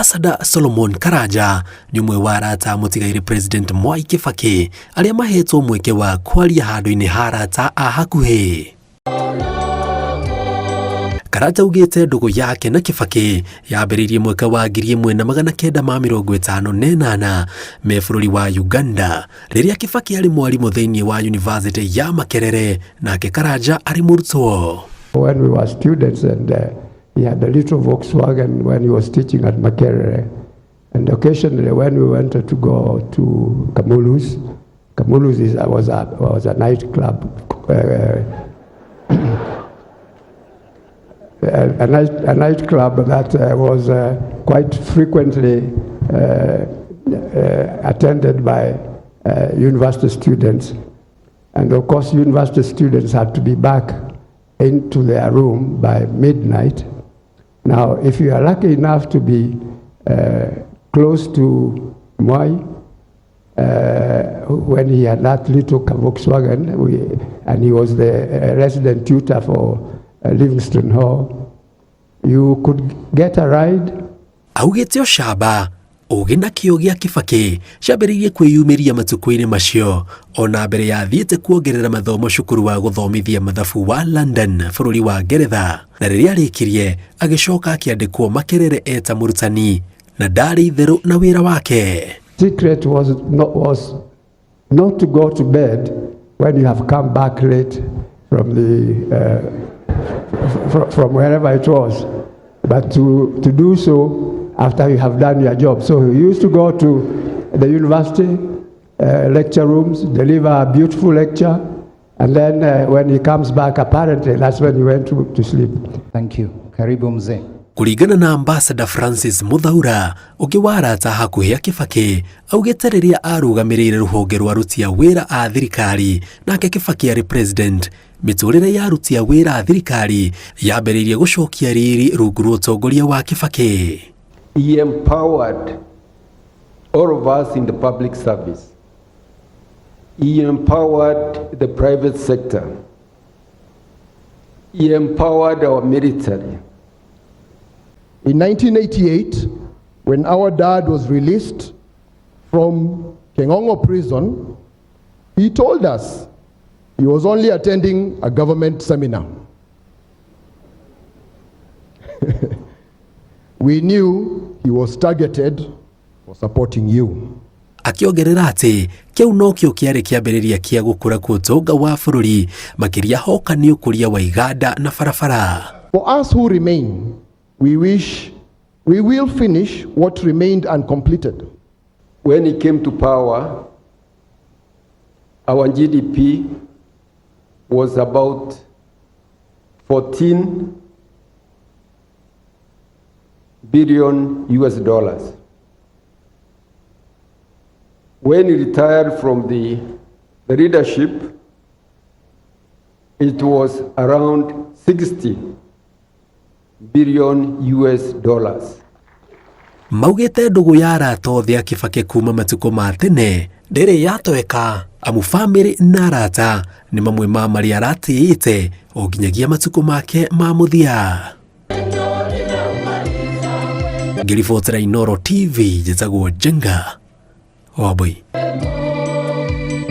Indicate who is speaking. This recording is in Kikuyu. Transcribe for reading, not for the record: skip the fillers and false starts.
Speaker 1: Ambassador Solomon Karanja nĩ ũmwe wa arata a mũtigairĩ President Mwai Kibaki arĩa mahetwo mweke wa kwaria handũ-inĩ ha arata a hakuhĩ. Karanja augĩte ndũgũ yake na Kibaki yambĩrĩirie mwaka wa 1958 me bũrũri wa Uganda rĩrĩa Kibaki arĩ mwarimũ thĩinĩ wa University ya Makerere nake Karanja arĩ mũrutwo.
Speaker 2: When we were students and he had a little Volkswagen when he was teaching at Makerere. And occasionally when we wanted to go to Kamulus, Kamulus was a nightclub, a nightclub that was quite frequently attended by university students. And of course, university students had to be back into their room by midnight. Now, if you are lucky enough to be close to Moi, when he had that little Volkswagen, and he was the resident tutor for Livingston Hall, you could get a ride.
Speaker 1: Augĩte ũcamba, ũgĩ na kĩo gĩa Kibaki ciambĩrĩirie kwĩyumĩria matukũ-inĩ macio ona mbere ya athiĩte kuongerera mathomo cukuru wa gũthomithia mathabu wa London bũrũri wa Ngeretha, na rĩrĩa arĩkirie agĩcoka akĩandĩkwo Makerere eta mũrutani na ndarĩ itherũ na wĩra wake.
Speaker 2: Secret was not to go to bed when you have come back late from wherever it was, but to do so after you have done your job. So he used to go to the university lecture rooms, deliver a beautiful lecture, and then when he comes back, apparently that's when he went to sleep.
Speaker 3: Thank you. Karibu, mzee.
Speaker 1: Kũringana na Ambassador Francis Muthaura, ũngĩ wa arata hakuhĩ a Kibaki, augĩte rĩrĩa arũgamĩrĩire rũhonge rwa aruti a wĩra a thirikari nake Kibaki arĩ president, mĩtũrĩre ya aruti a wĩra a thirikari yambĩrĩirie gũcokia riri rungu rwa ũtongoria wa Kibaki.
Speaker 4: He empowered all of us in the public service. He empowered the private sector. He empowered our military.
Speaker 5: In 1988, when our dad was released from King'ong'o prison, he told us he was only attending a government seminar. We knew he was targeted for supporting you.
Speaker 1: Akĩongerera atĩ kĩu nokĩo kĩarĩ kĩambĩrĩria kĩa gũkũra kwa ũtonga wa bũrũri, makĩria hoka nĩ ũkũria wa iganda na barabara.
Speaker 5: For us who remain, we wish we will finish what remained uncompleted.
Speaker 4: When he came to power, our GDP was about 14 billion US dollars. When he retired from the leadership, it was around 60 billion US dollars.
Speaker 1: Maugĩte ndũgũ ya arata othe a Kibaki kuma matukũ ma tene ndĩrĩ yatweka, amu bamĩrĩ na arata nĩ mamwe ma marĩa aratĩĩte o nginyagia matukũ make ma mũthia. Ngĩribotera Inooro TV, njĩtagwo Njenga Wambui.